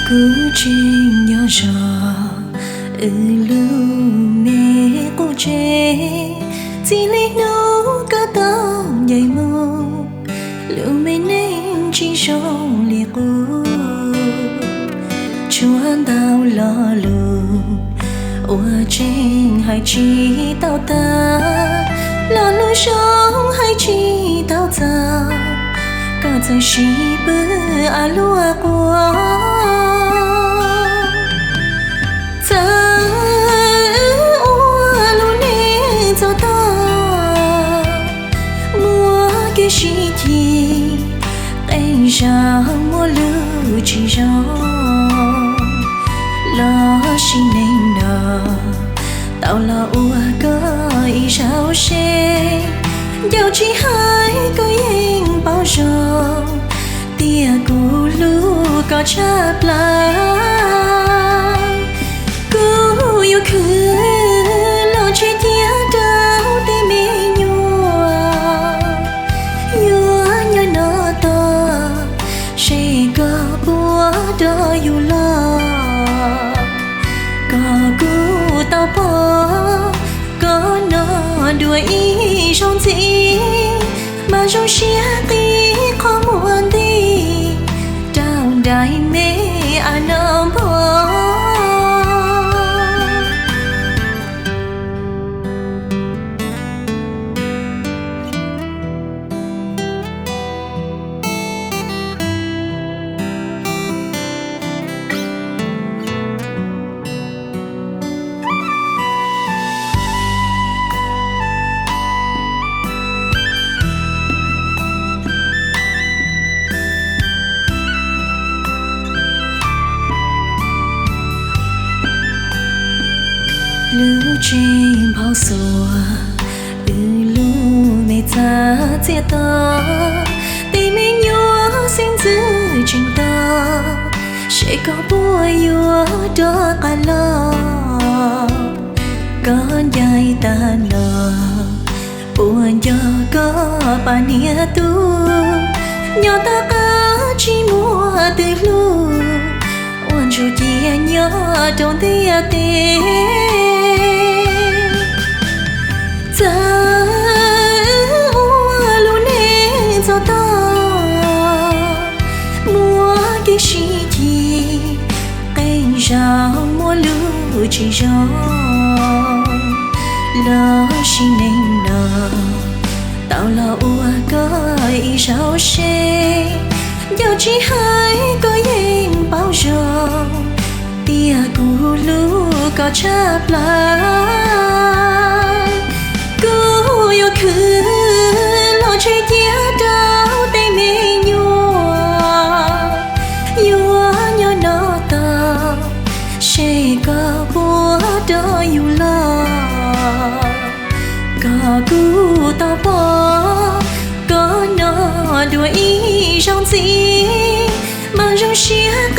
Kuv tseem nyob zov wb lub me qub tsev, txij li hnub koj tau ncaim mus, lub me neej tsis zoo li qub. Tshuav ntau lo lus uas tseem hais tsis tau tag, lo lus zoo hais tsis tau txog, koj txawm sib pw av luaj qua. Txawm wb ua lub neej txom tag, muaj kev sib ceg, qee zaug muaj lus tsis zoo, los sis neej no tau los ua koj ib zaug seb. Ncaus tsis hais koj yeej paub zoo, tias kuv hlub koj tshaj plaws. Kuv yuav khwv los tseg cia rau tej me nyuam, yuav nyob no tos seb koj puas rov yus los. Koj kuj tau pom koj no dua ib zaug ntxiv, mas zoo siab qi qhov muag nti rau nraim me av no npog. Lub tsev nphau xuas, wb lub me txaj txiag to, tej me nyuam xeeb ntxwv tseem to, seb koj puas yuav rov qab los. Koj ncaim tag no, puas nco koj pab niam tub, nyob tom qab tsis muaj twg hlub, ua ntsuj cia nyob rau ntiaj teb. Txawm wb ua lub neej txom tag, muaj kev sib ceg, qee zaug muaj lus tsis zoo, los sis neej no tau los ua koj ib zaug seb. Ncaus tsis hais koj yeej paub zoo, tias kuv hlub koj tshaj plaws. Kuv yuav khwv los tseg cia rau tej me nyuam, yuav nyob no tos seb koj puas rov yus los. Koj kuj tau pom koj no dua ib zaug ntxiv, mas zoo siab